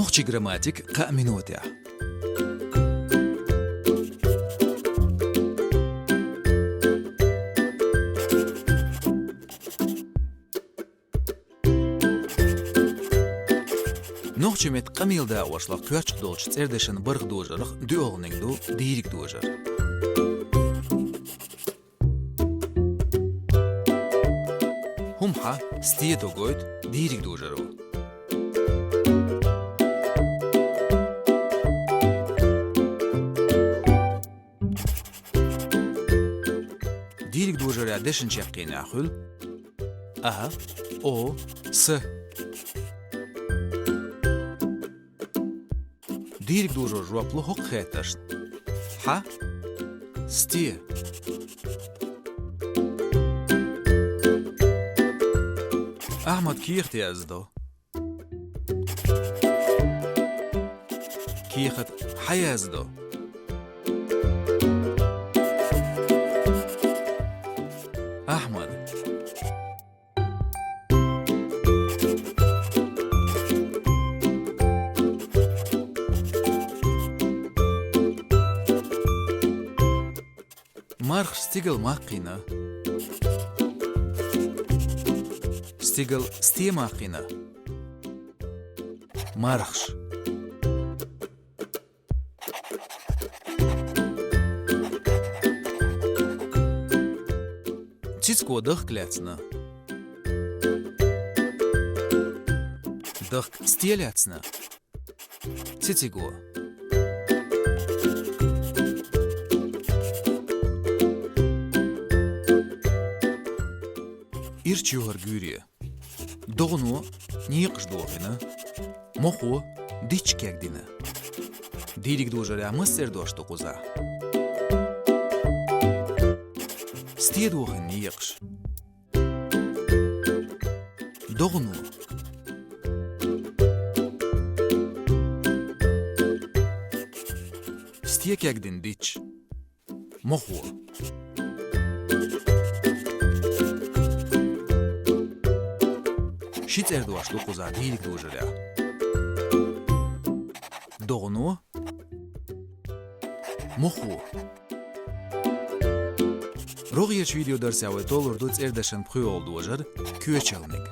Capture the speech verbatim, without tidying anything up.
Нохчийн грамматик кхаа минутехь. Нохчийн меттан къамел дакъошлахь коьртачу долчу цӀердешан бархӀ дожарх доьалгӀаниг ду дийриг дожар. ХӀума хьа, сте до гойту дийриг дожаро. Дийриг дожарехь дешан чаккхенехь хуьлу: а, о, с. Дийриг дожаро жоп ло хӀокху хеттаршна: хьа, сте. Ахьмада кехат яздо. Кехат хьа яздо. Ахьмада. Мархаш стигала мах кхийна. Стигала сте мах кхийна. Мархаш. Цицко дахка лаьцна. Дахка сте лаьцна. Цицго. Ирча юьхьар гуьйре. ДогӀано некъаш дохийна, мохо дитт кегдина. Дийриг дожарехь маса цӀердош ду кхузахь? Сте дохийна некъаш? ДогӀано. Сте кегдина дитт? Мохо. Ши цӀердош ду кхузахь дийриг дожарехь. ДогӀано. Мохо. РогӀерчу видеодарсехь вай толлур ду цӀердешан пхоьалгӀа дожар, коьчалниг.